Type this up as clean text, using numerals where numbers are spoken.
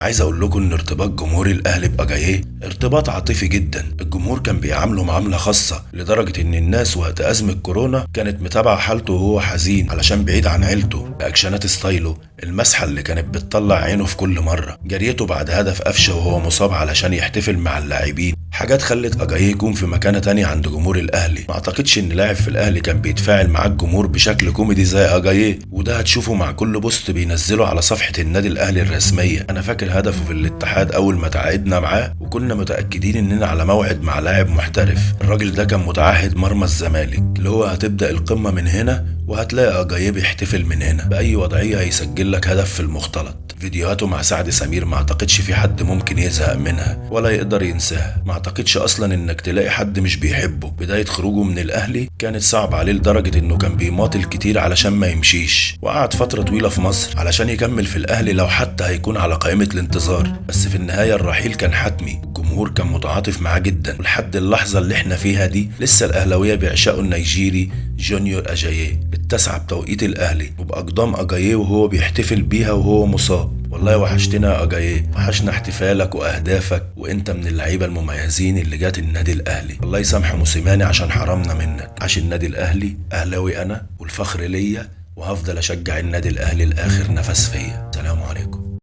عايز اقول لكم ان ارتباط جمهور الاهلي باجاييه ارتباط عاطفي جدا. الجمهور كان بيعامله معاملة خاصة، لدرجة ان الناس وقت ازمة كورونا كانت متابعه حالته وهو حزين علشان بعيد عن عيلته. اكشنات ستايله، المسحة اللي كانت بتطلع عينه في كل مرة، جريته بعد هدف قفشه وهو مصاب علشان يحتفل مع اللاعبين، حاجات خلت اجاييه يكون في مكانه تانية عند جمهور الاهلي. ما اعتقدش ان لاعب في الاهلي كان بيتفاعل مع الجمهور بشكل كوميدي زي اجاييه، وده هتشوفه مع كل بوست بينزله على صفحة النادي الاهلي الرسمية. انا فاكر هدفه في الاتحاد اول ما تعاقدنا معاه، وكنا متاكدين اننا على موعد مع لاعب محترف. الراجل ده كان متعهد مرمى الزمالك، اللي هو هتبدا القمه من هنا وهتلاقي اجاييه بيحتفل من هنا، باي وضعية هيسجل لك هدف في المختلط. فيديوهاته مع سعد سمير ما اعتقدش في حد ممكن يزهق منها ولا يقدر ينساها. ما اعتقدش اصلا انك تلاقي حد مش بيحبه. بداية خروجه من الاهلي كانت صعبة عليه لدرجة انه كان بيماطل كتير علشان ما يمشيش، وقعد فترة طويلة في مصر علشان يكمل في الاهلي لو حتى هيكون على قائمة الانتظار. بس في النهاية الرحيل كان حتمي، الجمهور كان متعاطف معاه جدا، ولحد اللحظة اللي احنا فيها دي لسه الاهلاوية بيعشقوا النيجيري جونيور اجاييه. التاسعة بتوقيت الاهلي، وباقدام اجاييه وهو بيحتفل بيها وهو مصاب. والله وحشتنا يا اجاييه، وحشنا احتفالك واهدافك، وانت من اللعيبة المميزين اللي جات النادي الاهلي. الله يسامح موسيماني عشان حرمنا منك. عشان النادي الاهلي، اهلاوي انا والفخر ليا، وهفضل اشجع النادي الاهلي لاخر نفس فيا. سلام عليكم.